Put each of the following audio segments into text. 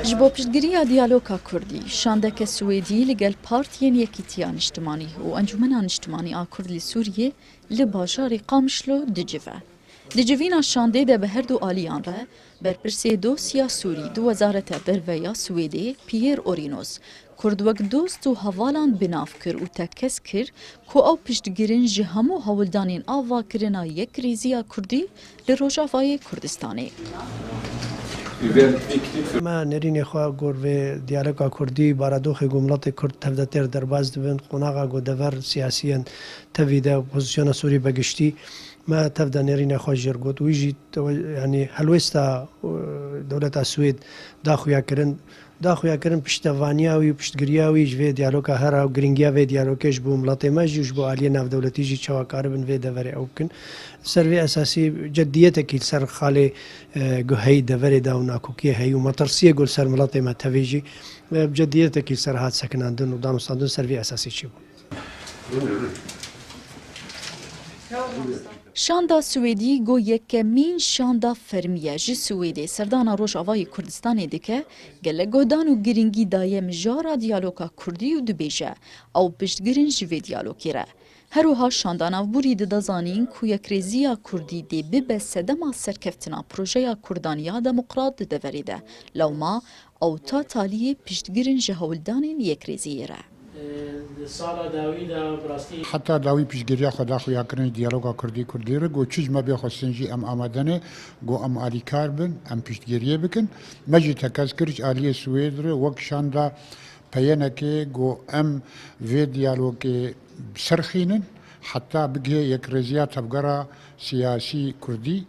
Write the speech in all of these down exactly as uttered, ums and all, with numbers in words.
Ji bo piştgiriya diyaloga Kurdî, şandeke Swêdî li gel partiyên Yekîtiya Niştimanî û Encûmena Niştimanî a Kurd li Sûriyê li bajarê Qamişlo dicive. Di civîna şandê de bi her du aliyan re berpirsê dosya Sûrî di Wezareta Derve ya Swêdê Pierre Orinos, Kurd wek dost û hevalan bi nav kir û tekez kir ku ew piştgir in ji hemû hewldanên avakirina yekrêziya Kurdî li Rojavayê Kurdistanê. Me nerînê xwe gor vê diyaloga Kurdî, baradoxê ku miletê Kurd tevde têr derbas dibin, qonaxa ku dever siyasî yên tevî de pozisyona Sûrî be giştî, me tevde nerînê xwe jêr got. Wî jî tewe-, yanî helwêsta, e, dewleta Swêd da xuya kirin. Da xuya kirin piştevaniya wî û piştgiriya wî ji vê diyaloga here û giringiya vê diyalogê ji bo miletê me jî û ji bo aliyê navdewletî jî çawa karibin vê deverê ew bikin. Ser vê esasî cediyetekî li ser xalê, e, guheyî deverê de û nakokiyê heyî û metirsiyê ku li ser miletê me tevî jî, e, bi cediyetekî li ser hat sekinandin û danûstandin ser vê esasî çêbû. Şanda Swêdî ku yekemîn şanda fermî ye ji Swêdê serdana Rojavayê Kurdistanê dike, gelek guhdan û girîngî daye mijara diyaloga Kurdî û dibêje, ew piştgir in ji vê diyalogê re. Her wiha şanda navborî dida zanîn ku yekrêziya Kurdî dê bibe sedema serkeftina projeya Kurdan ya demokrat di deverê de. Lewma ew ta taliyê piştgir in ji hewldanên yekrêziyê re. Di sala dawî de bi rastî. Heta dawî piştgiriya xwe da xuyakirin ji diyaloga Kurdî Kurdî re, got çi ji me bê xwestin jî em amade ne, got em alîkar bin, em piştgiriyê bikin. Me jî tekez kir ji aliyê Swêd re wek şanda peyenekê, got em vê diyalogê biserxînin heta bigihê yekrêziya tevgera siyasî Kurdî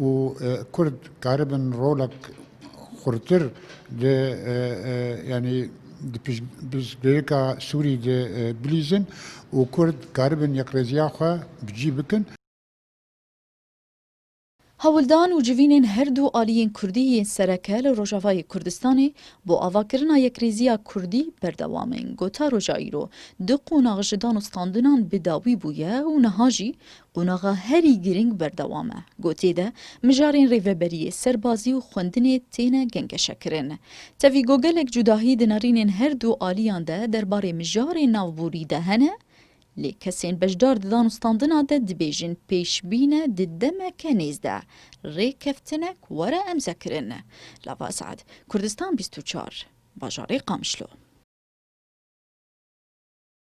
û, e, Kurd karibin rolek xurtir di, e, e, yanî di pişt-, piştgirêka Sûrî de, e, bilîzin û Kurd karibin yekrêziya xwe bi cî bikin. Hewldan û civînên her du aliyên Kurdî yên sereke li Rojavayê Kurdistanê bo avakirina yekrêziya Kurdî berdewam in. Ku ta roja îro du qonax ji danûstandinan bi dawî bûye û niha jî qonaxa herî girîng berdewam e. Ku tê de mijarên rêveberiyê, serbazî û xwendinê têne gengeşekirin. Tevî ku gelek cudahî di nerînên her du aliyan de derbarê mijarên navborî de hene, lê kesên beşdar di danûstandina de dibêjin pêşbîn e di demeke nêz de rêkeftinek were emzekirin. Lava Esad, Kurdistan bîst û çar, bajarê Qamişlo.